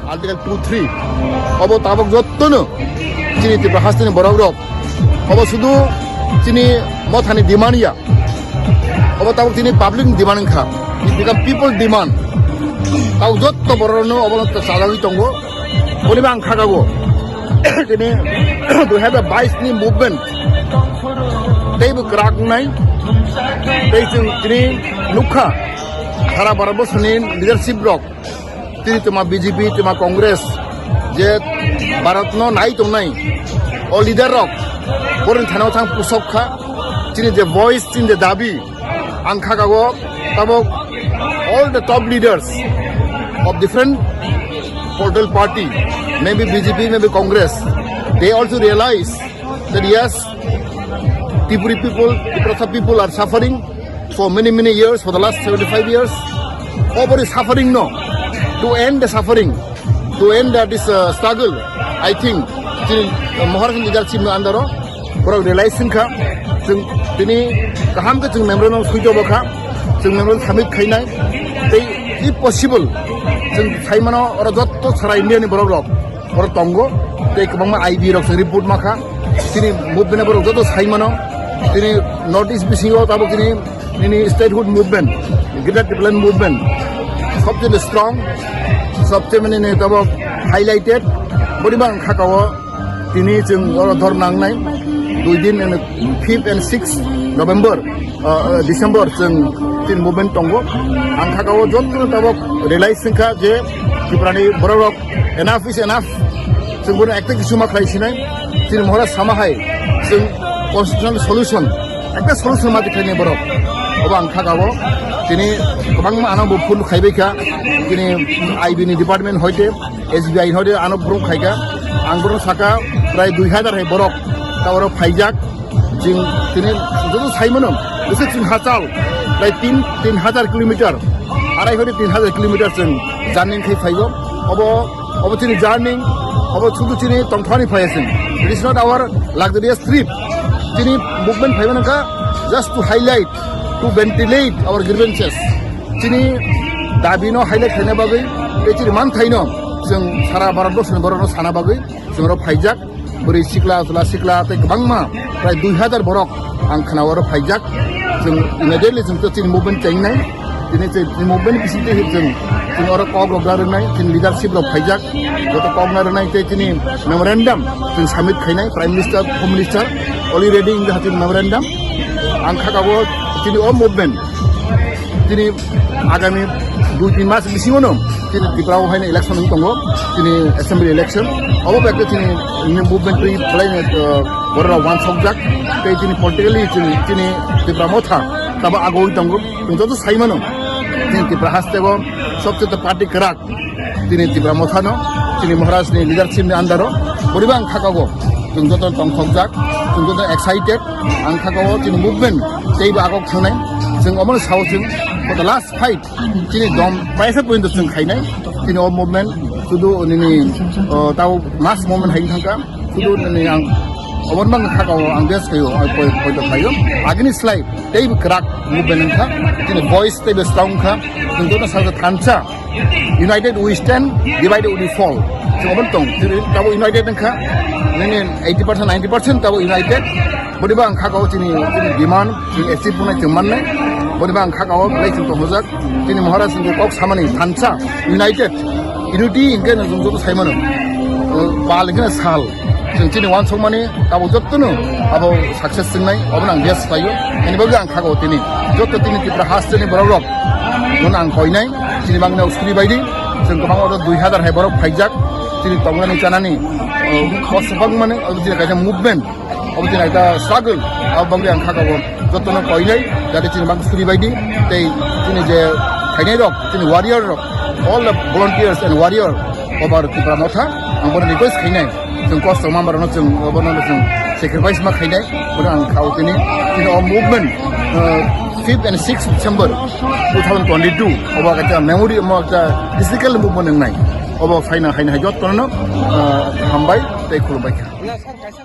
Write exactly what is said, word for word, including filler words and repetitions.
Article two three. Obo tabok jottono chini Tripura hasteni borok rok. Obo sudu chini mothani demand ya. Obo tabok chini public ni demand wngkha. It become people demand. Tabok jotto borok rokno obo sajagwi tongo. Boni bang khagago. Chini dui hazar bais ni movement. Teibo kwrak wngnai. Tei chwng chini nukha. Sara Bharat borsoni leadership rok. Tini twma B J P, twma Congress, je Bharat no nai tongnai, o leader rok, boroni thani thang pusok kha, chini je voice, chini je dabi, ang kha kago, tabok all the top leaders of different political party, maybe B J P, maybe Congress, they also realize that yes, Tripuri people, Tiprasa people are suffering for many, many years, for the last seventy-five years. Over the suffering, no. To end the suffering, to end that this uh, struggle, I think, chini, uh, Maharaj leadership ni under o, borok realize wngkha, chwng tini kaham khe chwng memorandum swijak bokha, chwng memorandum submit khainai, tei if possible, chwng saimano oro jotto sara India ni borok rok, oro tongo, tei kwbangma I B rok se report makha, chini movement borok joto saimano, chini North East bisingo tabok chini nini statehood movement, Greater Tipraland movement, sobcheye strong, sobcheye mane ne tabok highlighted, boni bang khakao tini chwng oro dhor nangnai, dui din, fifth and sixth November, uh, uh, December chwng tin movement tongo. Ang khakao joto tabok realize wngkha je Tripurani borok rok enough is enough. Chwng bono ekta kisu ma khlai sinai. Chini Maharaj sama hai chwng constitutional solution, ekta solution ma khlai ni borok. Obo ang khakao tini kwbangma ano bo phone khaibai kha. Tini I B ni department hoite S B I hode ano borok khaika, ang borok saka prai dui hazar hai borok ta oro phaijak, jing tini joto saimano, bisi chwng hachal, prai tin, tin hazar kilometer, arai hode tin hazar kilometer chwng journey khai phaigo, obo, obo chini journey, obo sudu chini tongthani phai chwng. It is not our luxurious trip, chini movement phaiba nangkha just to highlight, to ventilate our grievances. Chini dabi no highlight khaina bagwi, tei chini manthaino chwng sara Bharat borsoni borokno sana bagwi chwng oro phaijak. Bwrwi sikla, chwla sikla tei kwbangma prai dui hazar borok ang khna oro phaijak. Chwng immediately chwng to chini movement chengnai. Tini chini movement bisingtwi chwng, chwng oro kok rok rwnai, chini leadership rok phaijak. Joto kok na rwnai tei chini memorandum chwng submit khainai Prime Minister, Home Minister already wngkha chini memorandum. Ang khakao chini o movement tini agami dui tin mas bisingono tini Tripura o haino election wng tongo, tini assembly election. Obo bai khe tini movement twi belai borok rok uansukjak tei tini politically tini, tini Tipra Motha tabo agoi tongo. Chwng joto saimano tini Tripura hasteo sobcheye party kwrak tini Tipra Mothano, tini Maharajni leadershipni under o, boriba ang khakao, chwng joto tongthokjak, chwng joto excited, ang khakao chini movement teibo agok thangnai, chwng omono sao chwng, for the last fight, chini dom paisa pointo chwng khainai, chini o movement, sudu nini, o, tao mass movement hai thangka, sudu nini ang, omono bang khakao ang bes khaio, ang poi-, poito khaio, agini slai, teibo kwrak movement wngkha, chini voice teibo strong wngkha, chwng joto sakha thansa, United we stand, divided we fall. Chwng obo tong. Chwng tabo united wngkha. Nini eighty percent, ninety percent tabo united. Boriba ang khakao chini, chini demand, chini achieve bunai chwng mannai. Boriba ang khakao belai chwng tongjak. Chini Maharaj ni kok samani thansa united. Unity hingke no chwng joto saimano. Bal hingke no sal. Chwng chini uansukmani abo jottono abo success wngnai, obo nang best khlaio. Ani bagwi ang khakao tini. Jotto tini Tripura hasteni borok rok. Bono ang koinai. Chini bangno suri baidi. Chwng kwbangma oro dui hazar hai borok phaijak. Chini tongnani chanani, o, kosto bangmani, obo chini kaisa movement. Obo chini kaisa struggle. Abo bagwi ang khakao jottono koinai. Jate chini bang suri baidi. Tei chini je khainai rok, chini warrior rok. All the volunteers and warrior of our Tipra Motha, ang bono request khainai. Chwng kosto ma borokno chwng, bono chwng sacrifice ma khainai. Bono ang khao tini, tini o movement, uh, fifth and sixth December two thousand twenty-two, obo kaisa memory, omo kaisa historical movement wngnai. Obo phaina, phaina hai jottono, uh, hambai tei khulumbai kha.